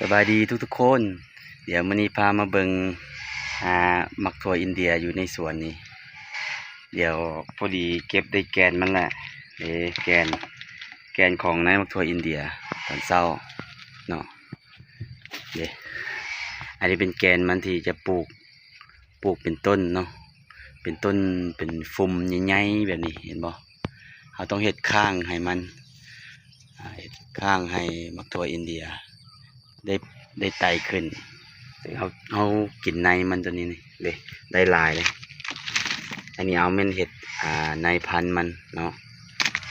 ສະບາຍດີທຸກໆຄົນ. ດຽວມື້ນີ້ພາມາເບິ່ງ ອ່າ ໝາກຖົ່ວອິນເດຍຢູ່ໃນສວນນີ້. ດຽວພໍດີເກັບໄດ້ແກ່ນມັນລະ. ເດ້ ແກ່ນ ແກ່ນຂອງໃນໝາກຖົ່ວອິນເດຍຕອນເຊົ້າເນາະ. ເດ້ ອັນນີ້ເປັນແກ່ນມັນທີ່ຈະປູກ ປູກເປັນຕົ້ນເນາະ ເປັນຕົ້ນ ເປັນຟຸມໃຫຍ່ໆແບບນີ້ ເຫັນບໍ່? ເຮົາຕ້ອງເຮັດຂ້າງໃຫ້ມັນ ອ່າ ເຮັດຂ້າງໃຫ້ໝາກຖົ່ວອິນເດຍໄດ້ ໄດ້ໄຕ່ຂຶ້ນ. ເຮົາ ເຮົາກິນໃນມັນຕົວນີ້ນີ້ເດ້ ໄດ້ຫຼາຍເດ້. ອັນນີ້ເອົາແມ່ນເຮັດ ອ່າ ໃນພັນມັນເນາະ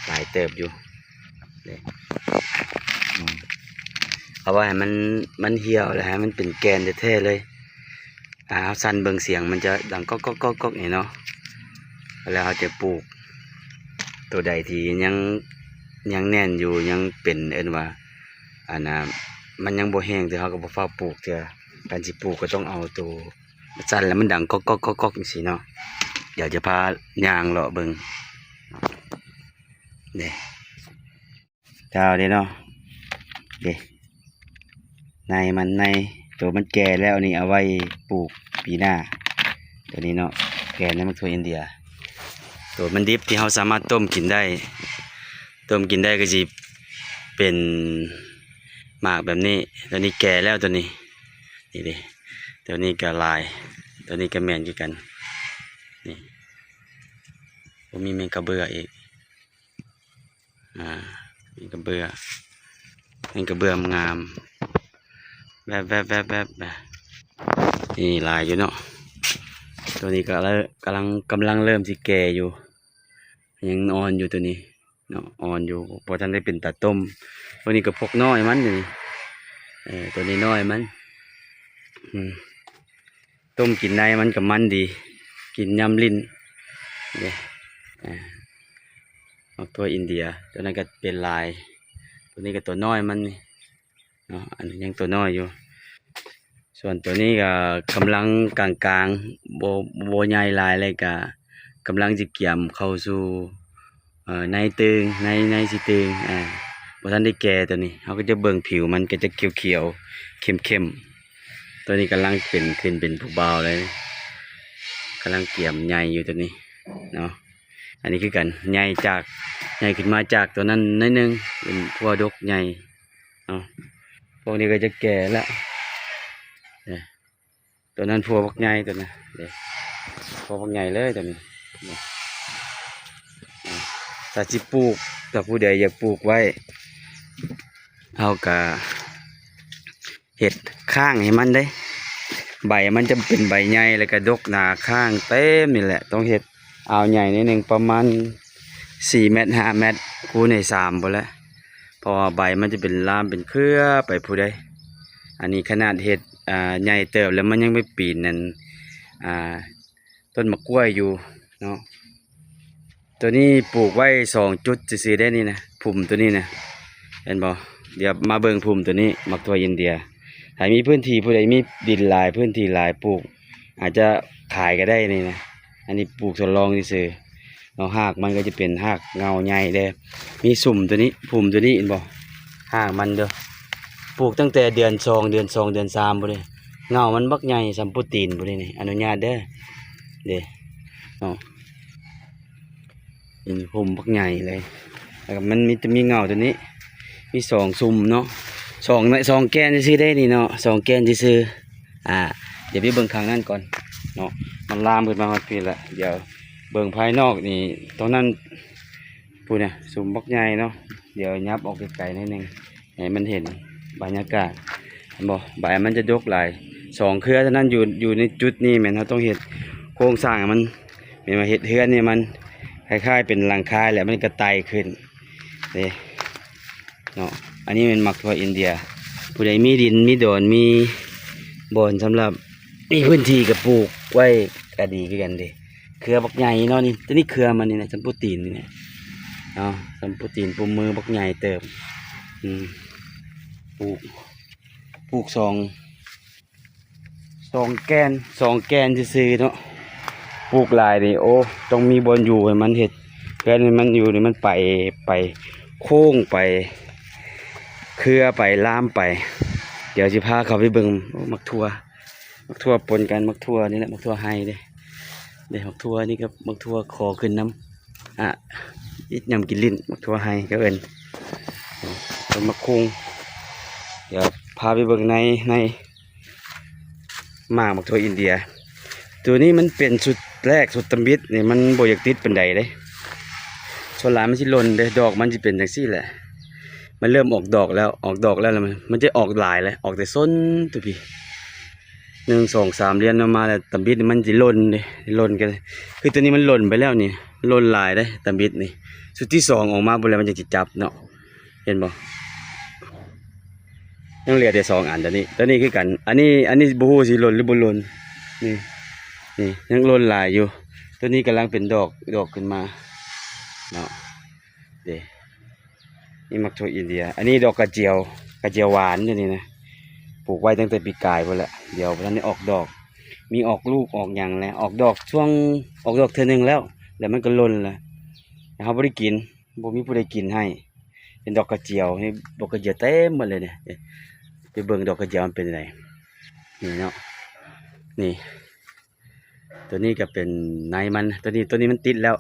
ຫຼາຍເຕີບຢູ່ເດ້. ອືມ ເອົາໄວ້ໃຫ້ມັນ ມັນຫ່ຽວ ແລ້ວໃຫ້ມັນເປັນແກ່ນແທ້ໆເລີຍ. ອ່າ ເຮົາສັ່ນເບິ່ງສຽງມັນຈະດັງກອກໆໆໆນີ້ເນາະ. ແລ້ວເຮົາຈະປູກ ໂຕໃດທີ່ຍັງ ຍັງແໜ້ນຢູ່ ຍັງເປັນ ເອີ້ນວ່າ ອັນນ່າ ມັນຍັງບໍ່ແຫ້ງເທື່ອ ເຮົາກໍບໍ່ຟ້າວປູກເທື່ອ. ການຊິປູກກໍຕ້ອງເອົາໂຕ ມັນສັ່ນແລ້ວມັນດັງກອກໆໆໆຈັ່ງຊີ້ເນາະ. ດຽວຈະພາຍ່າງເລາະເບິ່ງເດ້. ດາວເດ້ເນາະ ເດ້ ໃນມັນ ໃນໂຕມັນແກ່ແລ້ວນີ້ ເອົາໄວ້ປູກປີໜ້າ. ໂຕນີ້ເນາະ ແກ່ໃນໝາກຖົ່ວອິນເດຍ ໂຕມັນດິບທີ່ເຮົາສາມາດຕົ້ມກິນໄດ້ ຕົ້ມກິນໄດ້ກໍຊິເປັນໝາກແບບນີ້. ໂຕນີ້ແກ່ແລ້ວ ໂຕນີ້ ນີ້ເດ້ ໂຕນີ້ກໍຫຼາຍ ໂຕນີ້ກໍແມ່ນຄືກັນ. ນີ້ ໂອ້ ມີແມງກະເບື້ອອີກ. ອ່າ ແມງກະເບື້ອ ແມງກະເບື້ອງາມ ແວບໆໆໆ ນີ້ຫຼາຍຢູ່ເນາະ. ໂຕນີ້ກໍກຳລັງ ກຳລັງເລີ່ມຊິແກ່ຢູ່ ຍັງອ່ອນຢູ່ໂຕນີ້ເນາະ ອ່ອນຢູ່ ບໍ່ທັນໄດ້ເປັນຕາຕົ້ມ. ໂຕນີ້ກໍພວກນ້ອຍມັນນີ້ ເອີ ໂຕນ້ອຍໆມັນ ອືມ ຕົ້ມກິນໄດ້ ມັນກໍມັນດີ ກິນຍາມຫຼິ້ນເດ້. ອ່າ ໝາກຖົ່ວອິນເດຍ ໂຕນັ້ນກໍເປັນຫຼາຍ ໂຕນີ້ກໍໂຕນ້ອຍມັນນີ້ເນາະ ອັນນີ້ຍັງໂຕນ້ອຍຢູ່. ສ່ວນໂຕນີ້ກໍກຳລັງກາງໆ ບໍ່ ບໍ່ໃຫຍ່ຫຼາຍ ແລ້ວກໍກຳລັງຊິກຽມເຂົ້າສູ່ ເອີ ໃນເຕີງ ໃນ ໃນຊິເຕີງ ອ່າ ບໍ່ທັນໄດ້ແກ່ໂຕນີ້. ເຮົາກໍຈະເບິ່ງຜິວມັນກໍຈະຂຽວໆ ເຂັ້ມໆ. ໂຕນີ້ກຳລັງເປັນ ຂຶ້ນເປັນຜູ້ບ່າວເລີຍ ກຳລັງກຽມໃຫຍ່ຢູ່ໂຕນີ້ເນາະ. ອັນນີ້ຄືກັນ ໃຫຍ່ຈາກ ໃຫຍ່ຂຶ້ນມາຈາກໂຕນັ້ນໜ້ອຍໜຶ່ງ ເປັນພົວດົກໃຫຍ່ເນາະ. ພວກນີ້ກໍຈະແກ່ແລ້ວ ເອີ ໂຕນັ້ນພົວບັກໃຫຍ່ ໂຕນັ້ນເດ້ ພົວບັກໃຫຍ່ເລີຍໂຕນີ້. ນີ້ ອ່າ ຖ້າຊິປູກ ຖ້າຜູ້ໃດຢາກປູກໄວ້ ເຮົາກະເຮັດຄ້າງໃຫ້ມັນເດ້ ໃບມັນຈະເປັນໃບໃຫຍ່ ແລ້ວກະດົກໜາ ຄ້າງເຕັມນີ້ແຫຼະ. ຕ້ອງເຮັດອ່າວໃຫຍ່ໜ້ອຍໜຶ່ງ ປະມານສີ່ແມັດ ຫ້າແມັດ ຄູນໃຫ້ສາມພຸ້ນແຫຼະ ເພາະວ່າໃບມັນຈະເປັນລາມເປັນເຄືອໄປພຸ້ນໃດ໋. ອັນນີ້ຂະໜາດເຮັດ ອ່າ ໃຫຍ່ເຕີບແລ້ວ ມັນຍັງໄປປີນນັ້ນ ອ່າ ຕົ້ນໝາກກ້ວຍຢູ່ເນາະ. ໂຕນີ້ປູກໄວ້ສອງຈຸດຊື່ໆເດ້ນີ້ນະ ພຸມໂຕນີ້ນະ ເຫັນບໍ່? ດຽວມາເບິ່ງພຸມໂຕນີ້ ໝາກຖົ່ວອິນເດຍ. ໃຜມີພື້ນທີ່ ຜູ້ໃດມີດິນຫຼາຍ ພື້ນທີ່ຫຼາຍ ປູກ ອາດຈະຂາຍກໍໄດ້ນີ້ນະ. ອັນນີ້ປູກທົດລອງຊື່ໆເນາະ. ຮາກມັນກໍຈະເປັນຮາກເຫງົ້າໃຫຍ່ເດ້. ມີຊຸມໂຕນີ້ ພຸມໂຕນີ້ ເຫັນບໍ່? ຮາກມັນເດີ ປູກຕັ້ງແຕ່ເດືອນສອງ ເດືອນສອງ ເດືອນສາມພຸ້ນເດ້. ເຫງົ້າມັນບັກໃຫຍ່ ສ່ຳໂປຕີນພຸ້ນເດ້ນີ້. ອະນຸຍາດເດີ ເດ້ເນາະ. ເປັນພຸມບັກໃຫຍ່ເລີຍ ແລ້ວກໍມັນມີແຕ່ມີເຫງົ້າໂຕນີ້ ມີສອງຊຸມເນາະ ສອງ ສອງແກ່ນຊື່ໆເດ້ນີ້ເນາະ ສອງແກ່ນຊື່ໆ. ອ່າ ດຽວໄປເບິ່ງຂ້າງນັ້ນກ່ອນເນາະ ມັນລາມຂຶ້ນມາຮອດພີ້ລະ. ດຽວເບິ່ງພາຍນອກນີ້ ຕອນນັ້ນ ພຸ້ນນະ ຊຸມບັກໃຫຍ່ເນາະ. ດຽວຫຍັບອອກໄກໆໜ້ອຍໜຶ່ງ ໃຫ້ມັນເຫັນບັນຍາກາດ ເຫັນບໍ່? ໃບມັນຈະດົກຫຼາຍ ສອງເຄືອເທົ່ານັ້ນ. ຢູ່ ຢູ່ໃນຈຸດນີ້ແມ່ນເຮົາຕ້ອງເຮັດໂຄງສ້າງໃຫ້ມັນ ແມ່ນວ່າເຮັດເຮືອນໃຫ້ມັນຄ້າຍໆເປັນຫຼັງຄາ ແລ້ວມັນກໍໄຕ່ຂຶ້ນເດ້ເນາະ. ອັນນີ້ແມ່ນໝາກຖົ່ວອິນເດຍ ຜູ້ໃດມີດິນມີດອນ ມີບ່ອນສຳລັບ ມີພື້ນທີ່ກໍປູກໄວ້ກໍດີຄືກັນເດ້. ເຄືອບັກໃຫຍ່ເນາະ ນີ້ ຕົວນີ້ເຄືອມັນນີ້ນະ ສ່ຳໂປຕີນນີ້ນະເນາະ ສ່ຳໂປຕີນໂປ້ມືບັກໃຫຍ່ເຕີບ. ອືມ ປູກ ປູກສອງ ສອງແກ່ນ ສອງແກ່ນຊື່ໆເນາະ. ປູກຫຼາຍນີ້ ໂອ້ ຕ້ອງມີບ່ອນຢູ່ໃຫ້ມັນ ເຮັດເຮືອນໃຫ້ມັນຢູ່ນີ້ ມັນໄປ ໄປໂຄ້ງໄປ ເຄືອໄປ ລາມໄປ ດຽວຊິພາເຂົ້າໄປເບິ່ງ ໂອ້ ໝາກຖົ່ວ ໝາກຖົ່ວປົນກັນ ໝາກຖົ່ວນີ້ແຫຼະ ໝາກຖົ່ວໄຮ່ເດ້ ເດ້ ໝາກຖົ່ວນີ້ກັບໝາກຖົ່ວຂໍຂຶ້ນນຳ ອ່າ ອິດຍຳກິນຫຼິ້ນ ໝາກຖົ່ວໄຮ່ກໍເອີ້ນ ຕົ້ນໝາກຄຸງ ດຽວພາໄປເບິ່ງໃນ ໃນ ໝາກ ໝາກຖົ່ວອິນເດຍ ໂຕນີ້ມັນເປັນຊຸດແລກ ຊຸດທຳອິດນີ້ ມັນບໍ່ຢາກຕິດປານໃດເດ້ ສ່ວນຫຼາຍມັນຊິຫຼົ່ນເດ້ ດອກມັນຊິເປັນຈັ່ງຊີ້ແຫຼະ ມັນເລີ່ມອອກດອກແລ້ວ ອອກດອກແລ້ວ ແລ້ວມັນ ມັນຈະອອກຫຼາຍເລີຍ ອອກແຕ່ສົ້ນໂຕພີ້ ໜຶ່ງ ສອງ ສາມ ລຽນມາແລ້ວ ທຳອິດນີ້ມັນຊິຫຼົ່ນເດ້ ຫຼົ່ນກັນ ຄືໂຕນີ້ມັນຫຼົ່ນໄປແລ້ວນີ້ ຫຼົ່ນຫຼາຍເດ້ ທຳອິດນີ້ ຊຸດທີສອງອອກມາພຸ້ນແຫຼະ ມັນຈັ່ງຊິຈັບເນາະ ເຫັນບໍ່? ຍັງເຫຼືອແຕ່ສອງອັນ ໂຕນີ້ ໂຕນີ້ຄືກັນ ອັນນີ້ ອັນນີ້ບໍ່ຮູ້ຊິຫຼົ່ນຫຼືບໍ່ຫຼົ່ນ ນີ້ ນີ້ ຍັງຫຼົ່ນຫຼາຍຢູ່ ໂຕນີ້ກຳລັງເປັນດອກ ດອກຂຶ້ນມາເນາະ ເດ້ ນີ້ໝາກຖົ່ວອິນເດຍ ອັນນີ້ດອກກະຈຽວ ກະຈຽວຫວານ ໂຕນີ້ນະ ປູກໄວ້ຕັ້ງແຕ່ປີກາຍພຸ້ນແຫຼະ ດຽວບໍ່ທັນໄດ້ອອກດອກ ມີອອກລູກອອກຫຍັງແລ້ວ ອອກດອກຊ່ວງ ອອກດອກເທື່ອໜຶ່ງແລ້ວ ແລ້ວມັນກໍຫຼົ່ນແລ້ວ ເຮົາບໍ່ໄດ້ກິນ ບໍ່ມີຜູ້ໃດກິນໃຫ້ ເປັນດອກກະຈຽວ ນີ້ດອກກະຈຽວເຕັມໝົດເລີຍເດ້ ໄປເບິ່ງດອກກະຈຽວມັນເປັນຈັ່ງໃດ ນີ້ເນາະ ນີ້ ໂຕນີ້ກໍເປັນໃນມັນ ໂຕນີ້ ໂຕນີ້ມັນຕິດແລ້ວ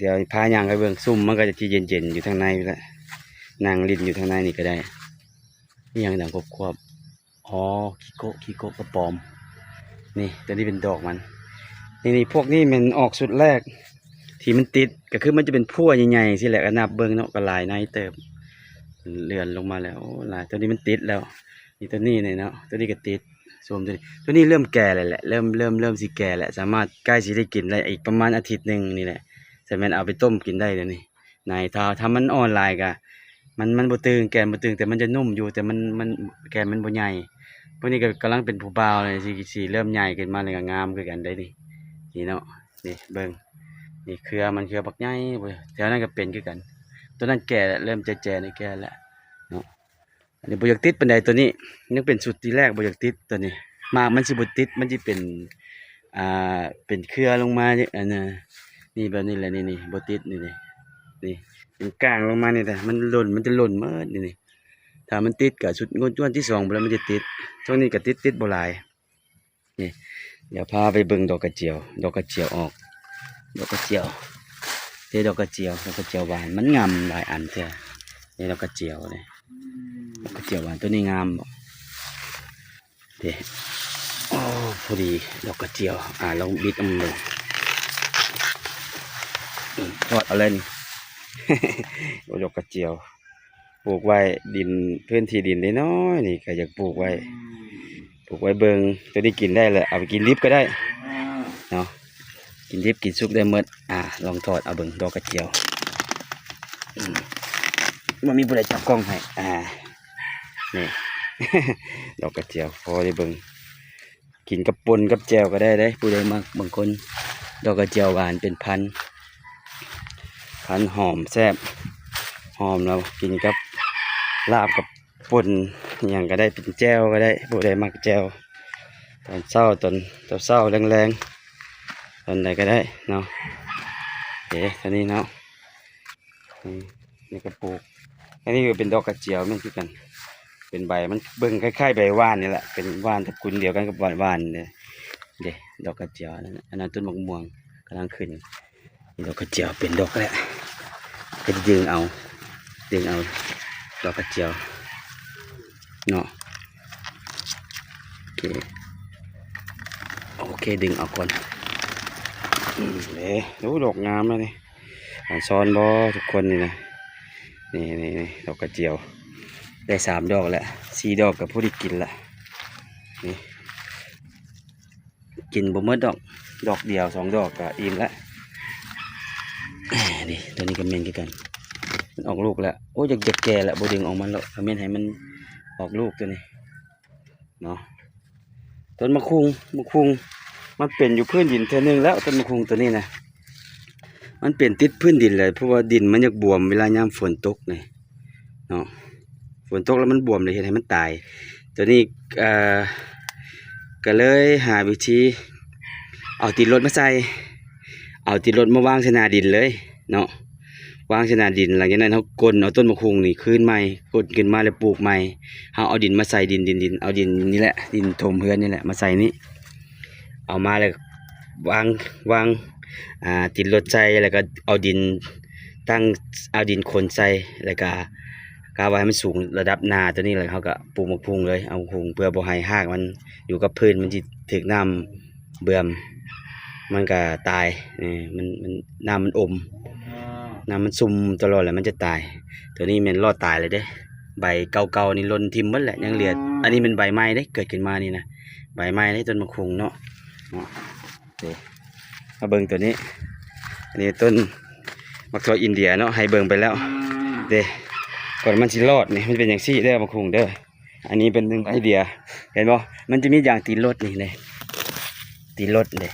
ດຽວພາຍ່າງໄປເບິ່ງ ຊຸມມັນກໍຈະເຢັນໆ ຢູ່ທາງໃນພຸ້ນແຫຼະ ນັ່ງຫຼິ້ນຢູ່ທາງໃນນີ້ກໍໄດ້ ອີຫຍັງດັງຄວບໆ ອໍ ຂີ້ໂກະ ຂີ້ໂກະກະປອມ ນີ້ ໂຕນີ້ເປັນດອກມັນ ນີ້ໆ ພວກນີ້ແມ່ນອອກຊຸດແລກທີ່ມັນຕິດ ກໍຄືມັນຈະເປັນພົ່ວໃຫຍ່ໆ ຊີ້ແຫຼະ ກໍນັບເບິ່ງເນາະ ກໍຫຼາຍໃນເຕີບ ເລື່ອນລົງມາແລ້ວ ໂອ້ ຫຼາຍ ໂຕນີ້ມັນຕິດແລ້ວ ນີ້ ໂຕນີ້ນີ້ເນາະ ໂຕນີ້ກໍຕິດ ຊົມໂຕນີ້ ໂຕນີ້ເລີ່ມແກ່ແລ້ວແຫຼະ ເລີ່ມ ເລີ່ມ ເລີ່ມຊິແກ່ແລ້ວ ສາມາດໃກ້ຊິໄດ້ກິນໄດ້ ອີກປະມານອາທິດໜຶ່ງນີ້ແຫຼະ ສາມາດເອົາໄປຕົ້ມກິນໄດ້ແລ້ວນີ້ ໃນ ຖ້າ ຖ້າມັນອ່ອນຫຼາຍກະ ມັນ ມັນບໍ່ຕຶງ ແກ່ນບໍ່ຕຶງ ແຕ່ມັນຈະນຸ້ມຢູ່ ແຕ່ມັນ ມັນ ແກ່ນມັນບໍ່ໃຫຍ່ ພວກນີ້ກໍກຳລັງເປັນຜູ້ບ່າວເລີຍ ຊິ ຊິເລີ່ມໃຫຍ່ຂຶ້ນມາ ແລ້ວກໍງາມຄືກັນໄດ໋ນີ້ ນີ້ເນາະ ນີ້ເບິ່ງ ນີ້ເຄືອມັນ ເຄືອບັກໃຫຍ່ ແຖວນັ້ນກໍເປັນຄືກັນ ໂຕນັ້ນແກ່ແລ້ວ ເລີ່ມແຈໆ ນີ້ແກ່ແລ້ວເນາະ. ອັນນີ້ບໍ່ຢາກຕິດປານໃດ ໂຕນີ້ຍັງເປັນຊຸດທີແລກ ບໍ່ຢາກຕິດໂຕນີ້ ໝາກມັນຊິບໍ່ຕິດ ມັນຊິເປັນ ອ່າ ເປັນເຄືອລົງມາ ອັນນ່າ ນີ້ແບບນີ້ແຫຼະ ນີ້ໆ ບໍ່ຕິດ ນີ້ໆ ນີ້ ເປັນກ້າງລົງມານີ້ ແຕ່ມັນຫຼົ່ນ ມັນຈະຫຼົ່ນໝົດ ນີ້ໆ ຖ້າມັນຕິດກໍຊຸດງວດ ງວດທີສອງພຸ້ນແຫຼະ ມັນຈະຕິດ ຊ່ວງນີ້ກໍຕິດ ຕິດບໍ່ຫຼາຍ. ນີ້ ດຽວພາໄປເບິ່ງດອກກະຈຽວ ດອກກະຈຽວອອກ ດອກກະຈຽວ ເດ້ ດອກກະຈຽວ ດອກກະຈຽວຫວານ ມັນງາມຫຼາຍອັນແທ້ ເດ້ ດອກກະຈຽວເດ້ ດອກກະຈຽວຫວານ ໂຕນີ້ງາມບໍ່ ເດ້ ໂອ້ ພໍດີ ດອກກະຈຽວ ອ່າ ລອງບິດເອົາເບິ່ງ ອືມ ຖອດເອົາເລີຍນີ້ ໂອ້ ດອກກະຈຽວ. ປູກໄວ້ດິນ ພື້ນທີ່ດິນນ້ອຍໆ ນີ້ກໍຢາກປູກໄວ້ ປູກໄວ້ເບິ່ງ ໂຕນີ້ກິນໄດ້ແຫຼະ ເອົາໄປກິນດິບກໍໄດ້ເນາະ ກິນດິບກິນສຸກໄດ້ໝົດ ອ່າ ລອງຖອດເອົາເບິ່ງ ດອກກະຈຽວ ອືມ ບໍ່ມີຜູ້ໃດຈັບກ້ອງໃຫ້ ອ່າ ນີ້ ດອກກະຈຽວ ພໍໄດ້ເບິ່ງ. ກິນກັບປົ່ນກັບແຈ່ວກໍໄດ້ເດ້ ຜູ້ໃດມັກ ບາງຄົນ ດອກກະຈຽວຫວານເປັນພັນ ພັນຫອມແຊບ ຫອມແລ້ວກິນກັບລາບກັບປົ່ນຫຍັງກໍໄດ້ ເປັນແຈ່ວກໍໄດ້ ຜູ້ໃດມັກແຈ່ວ ຕອນເຊົ້າ ຕອນເຊົ້າໆ ແລງໆ ຕອນໃດກໍໄດ້ເນາະ ເດ້ ເທົ່ານີ້ເນາະ. ນີ້ ນີ້ກໍປູກ ອັນນີ້ກໍເປັນດອກກະຈຽວແມ່ນຄືກັນ ເປັນໃບ ມັນເບິ່ງຄ້າຍໆ ໃບຫວ່ານນີ້ແຫຼະ ເປັນຫວ່ານຕະກຸນດຽວກັນກັບຫວ່ານ ຫວ່ານເດ້ ເດ້ ດອກກະຈຽວ ອັນນັ້ນ ອັນນັ້ນຕົ້ນໝາກມ່ວງກຳລັງຂຶ້ນ ດອກກະຈຽວເປັນດອກແລ້ວ ກໍຈະດຶງເອົາ ດຶງເອົາດອກກະຈຽວເນາະ ໂອເຄ ໂອເຄ ດຶງເອົາກ່ອນ ອືມ ເດ້ ໂອ້ ດອກງາມແລ້ວນີ້. ອອນຊອນບໍ່ທຸກຄົນນີ້ນະ ນີ້ໆໆ ດອກກະຈຽວ ໄດ້ສາມດອກແລ້ວ ສີ່ດອກກໍພໍໄດ້ກິນລະ ນີ້ ກິນບໍ່ໝົດດອກ ດອກດຽວສອງດອກກໍອີ່ມລະ ນີ້ ໂຕນີ້ກໍແມ່ນຄືກັນ ມັນອອກລູກແລ້ວ ໂອ້ ຢາກ ຢາກແກ່ລະ ບໍ່ດຶງອອກມາແລ້ວ ກໍແມ່ນໃຫ້ມັນອອກລູກໂຕນີ້. ເນາະ ຕົ້ນໝາກຫຸ່ງ ໝາກຫຸ່ງ ມັນເປັນຢູ່ພື້ນດິນເທື່ອໜຶ່ງແລ້ວ ຕົ້ນໝາກຫຸ່ງໂຕນີ້ນະ ມັນເປັນຕິດພື້ນດິນແລ້ວ ເພາະວ່າດິນມັນຢາກບວມເວລາຍາມຝົນຕົກນີ້ເນາະ ຝົນຕົກແລ້ວມັນບວມເລີຍ ເຮັດໃຫ້ມັນຕາຍ ໂຕນີ້ ເອີ ກໍເລີຍຫາວິທີເອົາຕີນລົດມາໃສ່ ເອົາຕີນລົດມາວາງໃສ່ໜ້າດິນເລີຍເນາະ ວາງໃສ່ໜ້າດິນ. ຫຼັງຈາກນັ້ນເຮົາກົ້ນເອົາຕົ້ນໝາກຫຸ່ງນີ້ຄືນໃໝ່, ກົ້ນຂຶ້ນມາແລ້ວປູກໃໝ່. ເຮົາເອົາດິນມາໃສ່ ດິນ ດິນ ດິນ ເອົາດິນນີ້ແຫຼະ ດິນຖົມເຮືອນນີ້ແຫຼະ ມາໃສ່ນີ້. ເອົາມາແລ້ວວາງ ວາງ ອ່າ ຕີນລົດໃສ່ ແລ້ວກໍເອົາດິນຕັ້ງ ເອົາດິນຂົນໃສ່ ແລ້ວກໍກະວ່າໃຫ້ມັນສູງລະດັບໜ້າຕົວນີ້ ແລ້ວເຮົາກໍປູກໝາກຫຸ່ງເລີຍ. ເອົາໝາກຫຸ່ງເພື່ອບໍ່ໃຫ້ຮາກມັນຢູ່ກັບພື້ນ ມັນຊິຖືກນ້ຳເບື່ອມ ມັນກໍຕາຍ. ເອີ ມັນ ມັນ ນ້ຳມັນອົມ ນ້ຳມັນຊຸ່ມຕະຫຼອດແຫຼະ ມັນຈະຕາຍ. ຕົວນີ້ແມ່ນລອດຕາຍແລ້ວເດ້. ໃບເກົ່າໆນີ້ຫຼົ່ນຖິ້ມເບິດແຫຼະ ຍັງເຫຼືອ ອັນນີ້ແມ່ນໃບໃໝ່ເດ້ ເກີດຂຶ້ນມານີ້ນະ ໃບໃໝ່ເດ້ ຕົ້ນໝາກຫຸ່ງເນາະ ເນາະ. ເດ້ ມາເບິ່ງຕົວນີ້ ອັນນີ້ຕົ້ນໝາກຖົ່ວອິນເດຍເນາະ ໃຫ້ເບິ່ງໄປແລ້ວເດ້. ກ່ອນມັນຊິລອດນີ້ ມັນເປັນຈັ່ງຊີ້ເດີ ໝາກຫຸ່ງເດີ. ອັນນີ້ເປັນໜຶ່ງໄອເດຍ ເຫັນບໍ່? ມັນຈະມີຢ່າງຕີນລົດນີ້ເດ້ ຕີນລົດເດ້.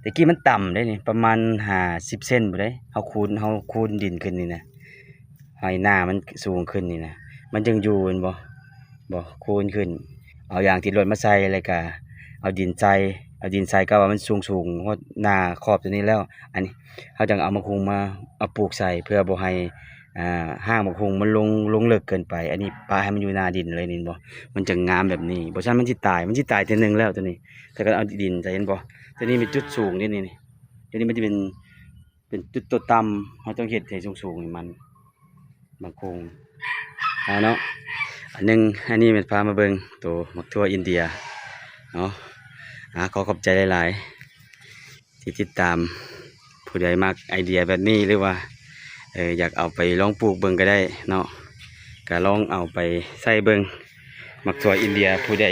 ແຕ່ກີ້ມັນຕ່ຳເດ້ນີ້ ປະມານຫ້າສິບເຊັນພຸ້ນເດ້. ເຮົາຄູນ ເຮົາຄູນດິນຂຶ້ນນີ້ນະ ໃຫ້ໜ້າມັນສູງຂຶ້ນນີ້ນະ ມັນຈຶ່ງຢູ່ ເຫັນບໍ່? ບໍ່ ຄູນຂຶ້ນ ເອົາຢ່າງຕີນລົດມາໃສ່ ແລ້ວກະເອົາດິນໃສ່ ເອົາດິນໃສ່ ກະວ່າມັນສູງໆຮອດໜ້າຂອບຕົວນີ້ແລ້ວ ອັນນີ້ເຮົາຈັ່ງເອົາໝາກຫຸ່ງມາ ເອົາປູກໃສ່ ເພື່ອບໍ່ໃຫ້ ອ່າ ຮາກໝາກຫຸ່ງມັນລົງ ລົງເລິກເກີນໄປ. ອັນນີ້ປະໃຫ້ມັນຢູ່ໜ້າດິນເລີຍ ເຫັນບໍ່? ມັນຈະງາມແບບນີ້ ບໍ່ຊັ້ນມັນຊິຕາຍ ມັນຊິຕາຍເທື່ອໜຶ່ງແລ້ວຕົວນີ້. ແຕ່ກໍເອົາດິນໃສ່ ເຫັນບໍ່? ຕົວນີ້ເປັນຈຸດສູງເດ້ນີ້ ຕົວນີ້ມັນຈະເປັນ ເປັນຈຸດຕົວຕ່ຳ ເຮົາຕ້ອງເຮັດໃຫ້ສູງໆໃຫ້ມັນ ໝາກຫຸ່ງ ອ່າ ເນາະ. ອັນໜຶ່ງ ອັນນີ້ແມ່ນພາມາເບິ່ງໂຕໝາກຖົ່ວອິນເດຍເນາະ. ອ່າ ຂໍຂອບໃຈຫຼາຍໆ ທີ່ຕິດຕາມ. ຜູ້ໃດມັກໄອເດຍແບບນີ້ ຫຼືວ່າ ເອີ ຢາກເອົາໄປລອງປູກເບິ່ງກໍໄດ້ເນາະ ກໍລອງເອົາໄປໃຊ້ເບິ່ງ. ໝາກຖົ່ວອິນເດຍ ຜູ້ໃດ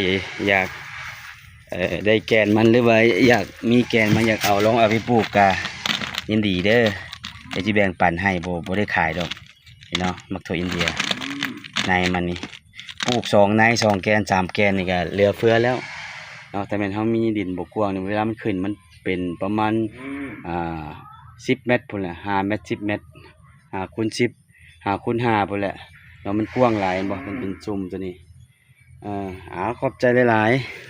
ຢາກ ເອີ ໄດ້ແກ່ນມັນ ຫຼືວ່າຢາກມີແກ່ນມັນ ຢາກເອົາ ລອງເອົາໄປປູກ ກໍຍິນດີເດີ ດຽວຊິແບ່ງປັນໃຫ້ ບໍ່ ບໍ່ໄດ້ຂາຍດອກ. ເຫັນເນາະ ໝາກຖົ່ວອິນເດຍ ໃນມັນນີ້ ປູກສອງໃນ ສອງແກ່ນ ສາມແກ່ນນີ້ກໍເຫຼືອເຟືອແລ້ວເນາະ. ແຕ່ແມ່ນເຮົາມີດິນບໍ່ກວ້າງນີ້ ເວລາມັນຂຶ້ນ ມັນເປັນປະມານ ອ່າ ສິບແມັດພຸ້ນແຫຼະ ຫ້າແມັດ ສິບແມັດ ຫ້າຄູນສິບ ຫ້າຄູນຫ້າພຸ້ນແຫຼະເນາະ. ມັນກວ້າງຫຼາຍ ເຫັນບໍ່? ມັນເປັນຊຸ່ມຕົວນີ້. ເອີ ເອົາ ຂອບໃຈຫຼາຍໆ.